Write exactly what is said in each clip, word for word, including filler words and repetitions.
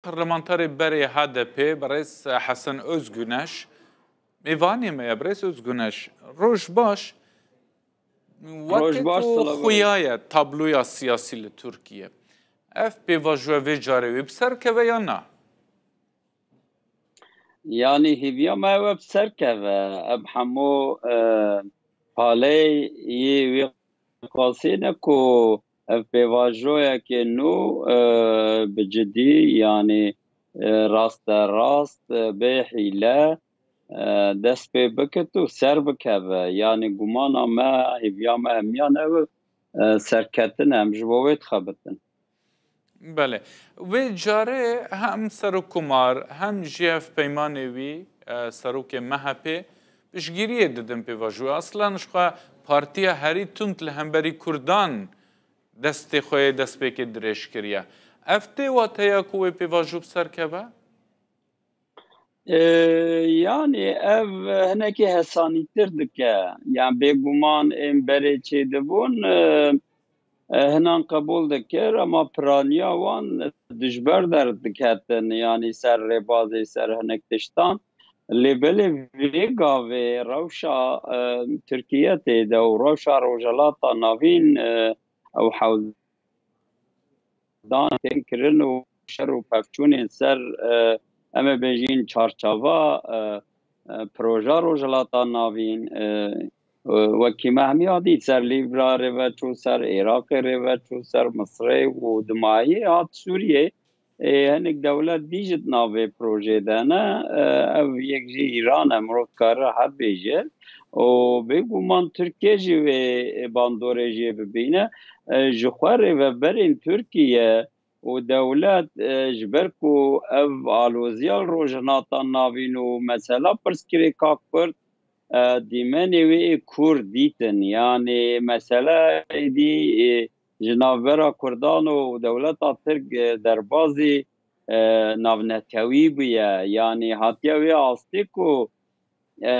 Parlamenterê berê H D P, birêz Hesen Özgüneş, mêvanê me ye. Birêz Özgüneş, roj baş. Roj Weke baş, ku Selaver. Xuya ye tabloya siyasî li Tirkiye, ev pêvajoya vê carê wê bi ser keve ya na? Yanî hêviya me ew e bi ser keve. Ev hemû, e, paleyê wê qasê ne ku ev pêvajoyeke nû, e, bi cidî, yanî, e, rasterast, e, bê hîle, e, dest pê bikit û ser bikeve. Yanî gumana me, hêviya me hemiyan ew e, serketin e. Em ji bo wê dixebitin. Belê. Wê carê hem Serokkomar hem jî hevpeymanê wî, e, serokê M H P, piştgiriyê didin pêvajoyê. Aslan jixwe partiya herî tund li hemberî Kurdan destê xwe yê destpêkê dirêj kiriye. Ev tê wateya ku wê pêvajo bi ser keve? E, Yanî ev hinekî hesanîtir dike. Yan bêguman ên berê çêdibûn, e, e, hinan qebûl dikir, ema piraniya wan dijber derdiketin, yanî ser rêbazê, ser hinek tiştan. Lê belê vê gavê rewşa, e, Tirkiye tê de û rewşa Rojhelata Navîn, e, ew hewldan tên kirin û şer û pevçûnên ser, e, em ê bêjîn çarçava, e, e, proja Rojhelata Navîn, e, e, wekî me hemiya dît, ser Lîbra rê ve çû, ser Iraqê rê ve çû, ser Misrê û dimahî hat Sûriyê. Ê, hinek dewlet dî jî di nav vê projê de ne. E, ev yek jî Îran e, mirov dikare rehet bêje. Û bêguman Tirkiye jî wê bandorê jê bibîne. E, ji xwe rêveberên Tirkiye û dewlet, e, ji ber ku ev aloziya li Rojhilata Navîn û mesela pirsgirêka Kurd, e, dîmenê wê ê Kurd dîtin. Yanî mesele êdî, e, ji navbera Kurdan û dewleta Tirk, e, derbazî, e, navnetewî bûye. Yanî hatiye wê astê ku, e,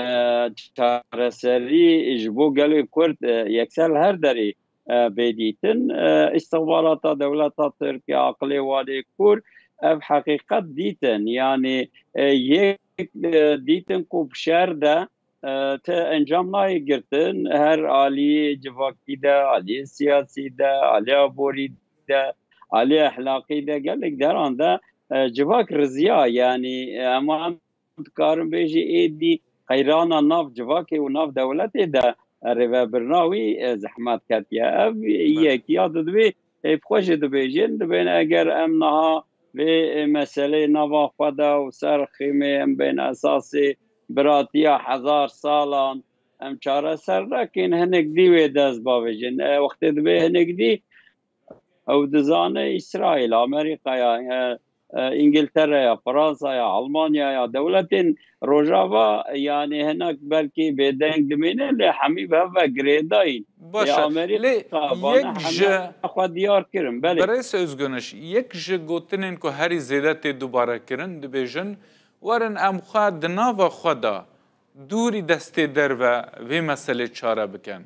çareserî ji bo gelê Kurd, e, yekser li her derê, e, bê dîtin. E, îstixbarata dewleta Tirk, aqilê walê Kurd, ev heqîqet dîtin. Yanî, e, yek, e, dîtin ku bi şer de, e, ti encam nayê girtin, her aliyê civakî de, aliyê siyasî de, aliyê aborî de, aliyê ehlaqî de, gelek deran de, e, civak riziya. Yanî, e, ema em dikarin bêjî êdî qeyrana nav civakê û nav dewletê de, e, rêvebirina wî, e, zehmet ketiye. Ev yek ya di divê, e, bi xwe jî dibêjin, dibên eger em niha vê, e, meseleyê nava xwe de û ser xîmê em bên esasê biratiya hezar salan em çareser nekin, hinek dî wê dest bavêjin. E, wextê dibê hinek dî, ew dizane Îsraîl, Amerîkaya, e, e, Îngiltereya, Fransaya, Almanyaya, dewletên Rojava, yanî hinek belkî bêdeng dimînin, lê hemî bi hev ve girêdayîn. Baş e. Lê Amerîka vane hemî xwe diyar kirin. Belê. Birêz Özgüneş, yek ji gotinên ku herî zêde tê dubare kirin, dibêjin, werin em xwe di nava xwe de dûrî destê derve vê meselê çare bikin.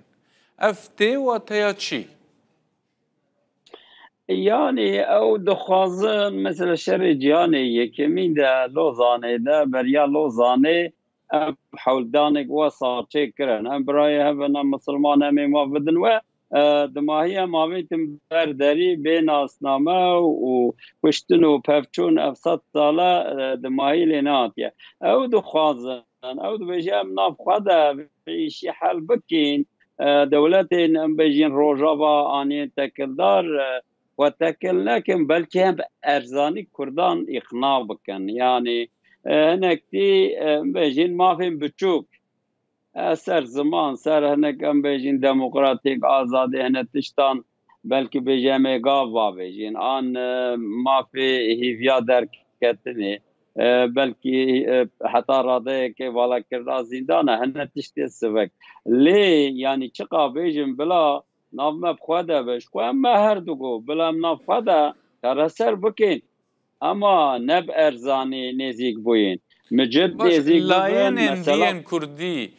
Ev tê wateya çi? Yanî ew dixwazin, mesela şerê cîhanê yekemîn de Lozanê de, beriya Lozanê ev hewldanek wesa çêkirin. Em birayê hev in, em misilman, em ê ma bidin we, e, dimahî em avêtin ber derî bê nasname û kuştin û pevçûn ev sed sal e, e, dimahî lê nehatiye. Ew dixwazin, ew dibêje em nav xwe de vê îşî hel bikîn. E, dewletên, em bêjin, Rojava aniyên tekildar, e, xwe tekil nekin, belkî em bi erzanî Kurdan îqna bikin. Yanî, e, hinek tî, e, em bêjin mafên biçûk, e, ser ziman, ser hinek, em bêjin, demokratîk, azadî, hinek tiştan, belkî bêje em ê gav bavêjin. An, e, mafê hîviya derketinê, e, belkî, e, heta radeyekê valakirina zîndana, hinek tiştê sivik. Lê, yanî çiqa bêjin bila nav me bi xwe de be. Ji xwe em me her digo, bila em nav xwe de çareser bikin. Ema ne bi erzanî nêzîk bûyîn. Micid nêzîk bibin, layênên mesela diyên Kurdî,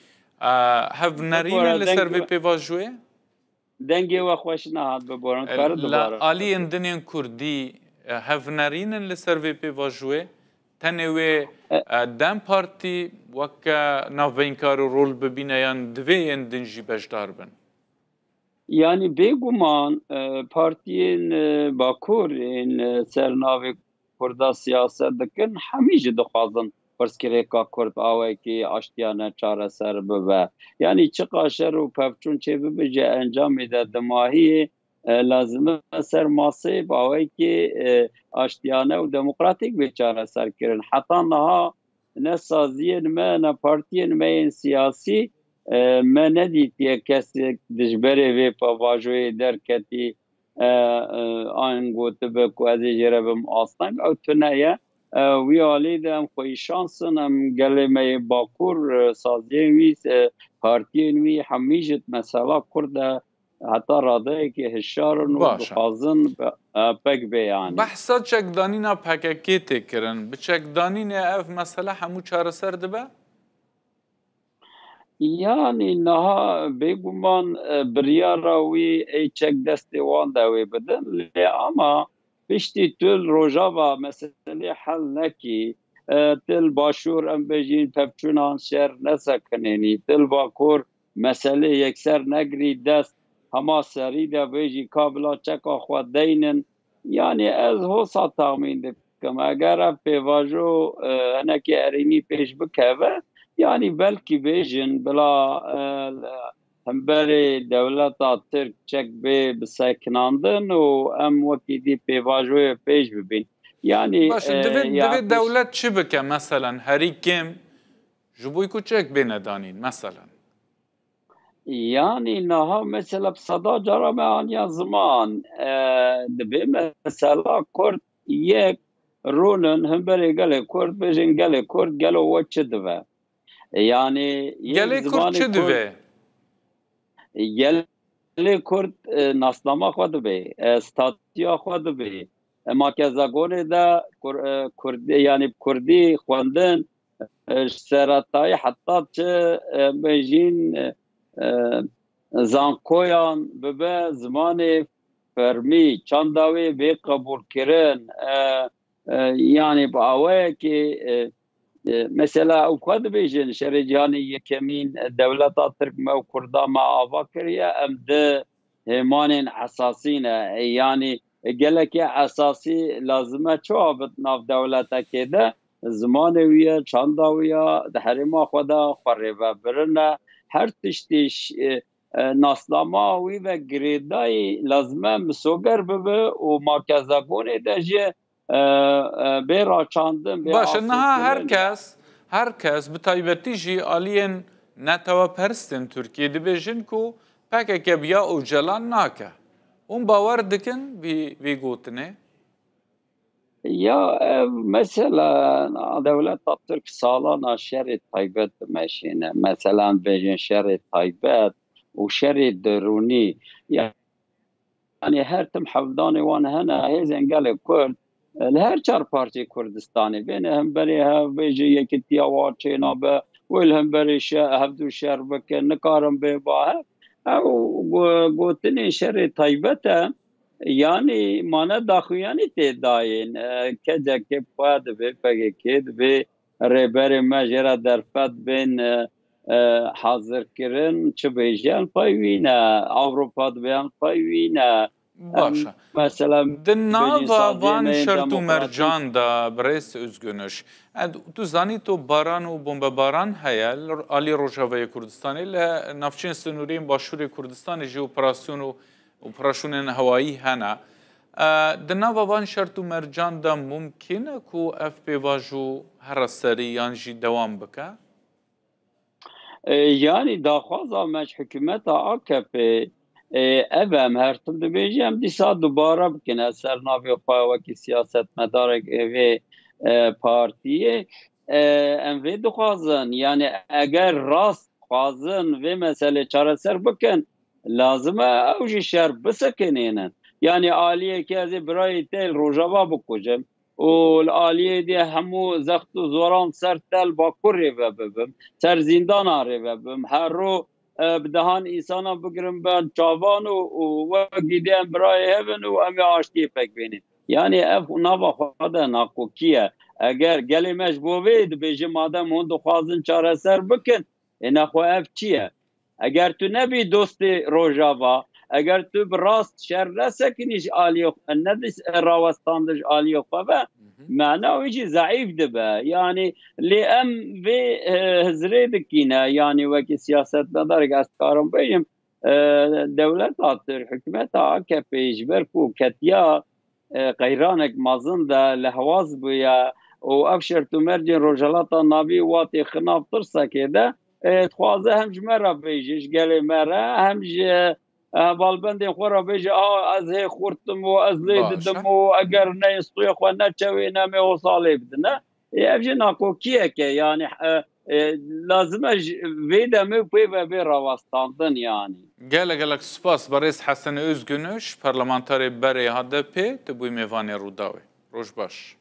e, hev nerîne Bibore, li ser deng- vê pêvajoyê? Dengê we xweş nehat, bibore, kare dubare. Aliyên dinên Kurdî, e, hev nerînin li ser vê pêvajoyê? Tenê wê, e, DEM Partî weke navbeynkar û rol bibîne yan divê yên din jî beşdar bin? Yanî bêguman, e, partiyên, e, Bakur ên, e, ser navê Kurda siyaset dikin, hemî jî dixwazin pirsgirêka Kurd awayekî aştiyane çareser bibe. Yanî çiqa şer û pevçûn çêbibe jî encamê de dimahiyê, e, lazim e ser masê bi awayekî, e, aştiyane û demokratîk bê çareser kirin. Heta niha ne saziyên me, ne partiyên me yên siyasî, e, me nedîtiye kesek dijberê vê pêvajoyê derketî, e, e, an gotibe ku ez ê jê re bim asteng, ew tune ye. E, wî alî de em xweyî şans in, em gelê me yê Bakur, e, saziyên wî, e, partiyên wî hemî jî di mesela Kurd de heta radeyekê hişyar in û Baş e. dixwazin be-, e, pek bê yanî. Behsa çekdanîna P K K tê kirin. Bi çekdanînê ev mesele hemû çareser dibe? Yanî niha bêguman, e, biryara wî ê çek destê wan de wê bidin. Lê ama piştî tu li Rojava meselê hel nekî, e, tu li Başûr em bêjîn pevçûnan şer nesekinênî, tu li Bakur meselê yekser negirî dest, hema serî de bêjî ka bila çeka xwe deynin. Yanî ez hosa taxmîn dikim, eger ev pêvajo, e, hinekî erênî pêş bikeve, yanî belkî bêjin bila, e, hemberê dewleta Tirk çek bê bisekinandin û em wekî dî pêvajoyê pêş bibîn. Yanî, Baş e, e, divê, ya divê pêş- dewlet çi bike? Meselen herî kêm ji bo ku çek bêne danîn, meselen. Yanî niha mesela bi seda cara me aniya ziman, e, dibê mesela Kurd yek rûnin himberê gelê Kurd bêjin gelê Kurd gelo we çi dibe? E, yanî yek Gelê Kurd zimanê çi Kurd, dibe? E, gelê Kurd, e, nasnama xwe dibe, e, statûya xwe dibe. E, makezagonê de Kur-, e, Kurdî, yanî Kurdî xwendin, e, ji seretayî heta çi, e, bêjîn, e, e, zankoyan bibe zimanê fermî, çanda wê bê qebûlkirin, e, e, yanî bi awayekê, e, e, mesela ew xwe dibêjin, şerê cîhanê yekemîn, e, dewleta Tirk me û Kurda me ava kiriye, em di hêmanên esasî ne. E, yanî gelekê esasî lazim e çawa bit nav dewletekê de, zimanê wî ye, çanda wî ye, di herêma xwe de xwe rêvebirine. Her tiştî ş-, e, e, nasnama wî ve girêdayî lazim e misoger bibe û makezagonê de jî, e, e, bê raçandin, bê Baş e, niha asê her kirin. kes, her kes, bi taybetî jî aliyên neteweperistên Tirkiyê dibêjin ku P K K bi ya Ocalan nake. Hûn bawer dikin vî, vî gotinê? Ya, ev mesela dewleta Tirk salana şerê taybet dimeşîne. Mesela bêjin şerê taybet û şerê derûnî. Yanî her tim hevdanê wan hene, hêzên gelê Kurd, e, li her çar parçeyê Kurdistanê bêne hemberê hev, bêjin yekîtiya wan çênabe, wê li hemberê şe-, hevdû şer bikin, nikarin bê ba hev. Ew go-, gotinên şerê taybet e, yanî mane daxuyanî tê dayên. E, kecekê xwe dibê, P K K dibê, rêberê me jê re derfet bên, e, e, hazirkirin, çi bêjin, pey wî ne. Ewropa dibê, pey wî ne. Baş e. Em, mesela, Di bêjin nava saziyên van me yên şert û demokratîk mercan de, birêz Özgünüş, e, tu zanî to baran û bombebaran heye li alî Rojavayê Kurdistanê, li navçeyên sinûrî yên Başûrê Kurdistanê jî operasyon û operasyonên hewayî hene. E, di nava van şert û mercan de mumkîn e ku ev pêvajo here serî yan jî dewam bike? E, yanî daxwaza me ji hikûmeta A K P, e, ev e, em her tim dibêjin, em dîsa dubare bikin, ez ser navê xwe wekî siyasetmedarek vê, e, partiyê, e, em vê dixwazin. Yanî eger rast dixwazin vê meselê çareser bikin, lazim e ew jî şer bisekinînin. Yanî aliyekî ez ê birayê te li Rojava bikujim û li aliyê dê hemû zext û zoran ser te li Bakur rêve bibim, ser zîndana rêve bibim. Her ro, e, bi dehan însanan bigirim ben çavan û, û wekî dê em birayê hev in û em ê aştiyê pek bênin. Yanî ev nava xwe de nakokî ye. Eger gelê me ji bo vê dibêje, madem hûn dixwazin çareser bikin, ê nexwe ev çi ye? Eger tu nebî dostê Rojava, eger tu bi rast şer nesekinî ji aliyê xwe, ne di rawestandin ji aliyê xwe ve, mana wî jî zeîf dibe. Yanî lê em vê, e, hizrê dikîne, yanî wekî siyasetmedarek ez dikarim bêjim, e, dewleta Tirk, hikûmeta A K P ji ber ku ketiya, e, qeyranek mezin de lehwaz bûye û ev şert û mercên Rojhilata Navî wa têxin nav tirsekê de, e, dixwaze hem ji me re bêje, ji gelê me re, hem ji, e, balbendên xwe re bêje, a, ez hê xurt im û ez lê Baş. didim û eger neyên stûyê xwe neçewêne, em ê wisa lê bidine. E, ev jî nakokiyek e, yanî, e, e, lazim e ji vê demê pê ve bê rawestandin, yanî. Gelek gelek spas berêz Hesen Özgünüş, parlamenterê berê H D P, tu bûyî mêvanê Rûdawê. Roj baş.